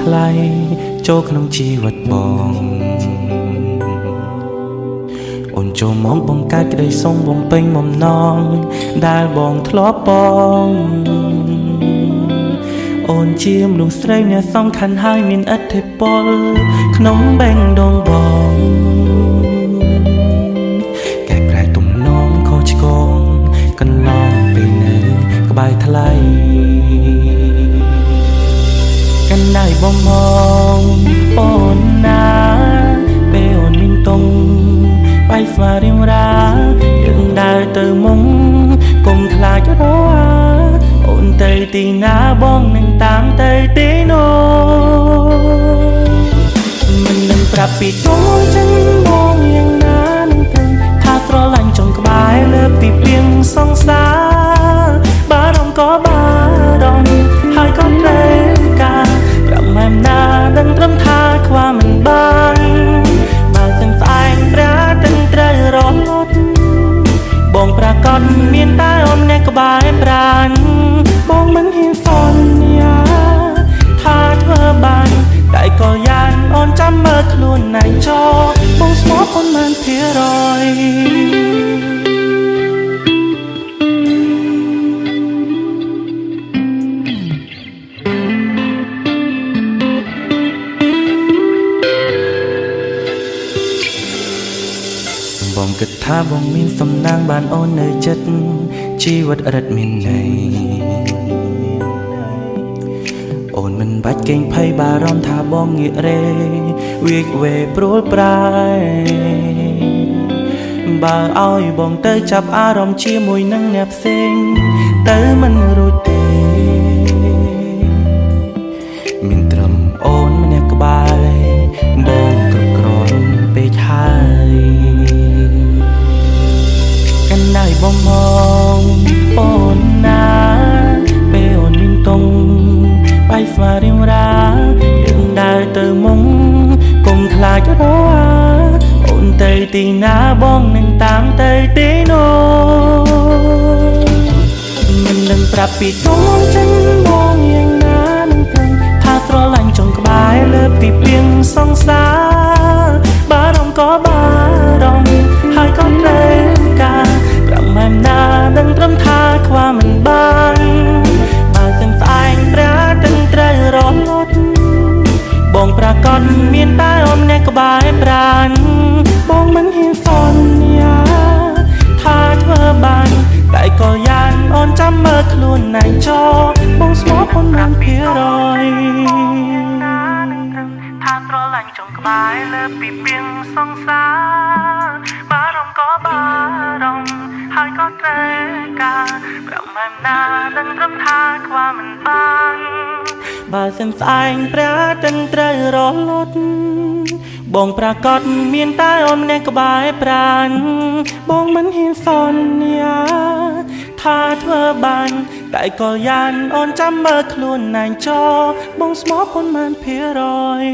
ថ្លៃចូលក្នុងជីវិតបងអូនចូលមកបង្កើតក្តីសុំបំពេញបំណងដែលបងធ្លាប់បងអូនជាមនុស្សស្រីអ្នកសំខាន់ហើយមានឥទ្ធិពលក្នុងបេះដូងបងកែប្រែទំនងខុសឆ្គងកន្លងពេលនៅក្បែរថ្លៃកណ្ដៃបងមកអូនណាពេលអូនមានតុងបាយស្មារៀមរាយើងដើរទៅមុងកុំខ្លាចរអាអូនទៅទីណាបងនឹងតាមទៅទីនោះមិននឹងប្រាប់ពីតួចិនបងយ៉ាងណានឹងទៅថាស្រឡាញ់ចង់ក្បែរលើពីពីងសង្សារបារម្ភក៏បារម្ភហើយក៏ត្រូវការប្រាប់ម៉ែណាដឹងត្រឹមថាខ្វះមិនបានបើសិនស្អែកព្រះទាំងត្រូវរត់បងប្រកាសមានតែអូនអ្នកក្បែរប្រានបងមិនហ៊ានសន្យាថាធ្វើបានតែក៏យ៉ាងអូនចាំមើលខ្លួនឯងចោបងស្មោះប៉ុន្មានភាគរយបងគិតថាបងមានសំណាងបានអូននៅចិត្តជីវិតរឹតមានន័យអូនមិនបាច់កេងភ័យបារម្ភថាបងងាករេវាចវេព្រួលប្រែបើឲ្យបងទៅចាប់អារម្មណ៍ជាមួយនឹងអ្នកផ្សេងទៅមិនរួចទេមានត្រឹមអូនម្នាក់ក្បែរបងគ្រប់គ្រាន់ពេកហើយកណ្ដៃបងមកអូនណាពេលអូនមានតុងបាយស្មារៀមរាយើងដើរទៅមុងកុំខ្លាចរអាអូនទៅទីណាបងនឹងតាមទៅទីនោះមិននឹងប្រាប់ពីតួចិនបងយ៉ាងណានឹងទៅថាស្រឡាញ់ចង់ក្បែរលើពីពីងសង្សារបារម្ភក៏បារម្ភហើយក៏ត្រូវការប្រាប់ម៉ែណាដឹងត្រឹមថាខ្វះមិនបានបើសិនស្អែកព្រះទាំងត្រូវរត់បងប្រកាសមានតែអូនអ្នកក្បែរប្រានបងមិនហ៊ានសន្យាថាធ្វើបានតែក៏យ៉ាងអូនចាំមើលខ្លួនឯងចោបងស្មោះប៉ុន្មានភាគរយថាស្រឡាញ់ចង់ក្បែរលើពីពីងសង្សារបារម្ភក៏បារម្ភហើយក៏ត្រូវការប្រាប់ម៉ែណាដឹងត្រឹមថាខ្វះមិនបានបើសិនស្អែកព្រះទាំងត្រូវរលត់បងប្រកាសមានតែអូនម្នាក់ក្បែរប្រានបងមិនហ៊ានសន្យាថាធ្វើបានតែក៏យ៉ាងអូនចាំមើលខ្លួនឯងចោបងស្មោះប៉ុន្មានភាគរយ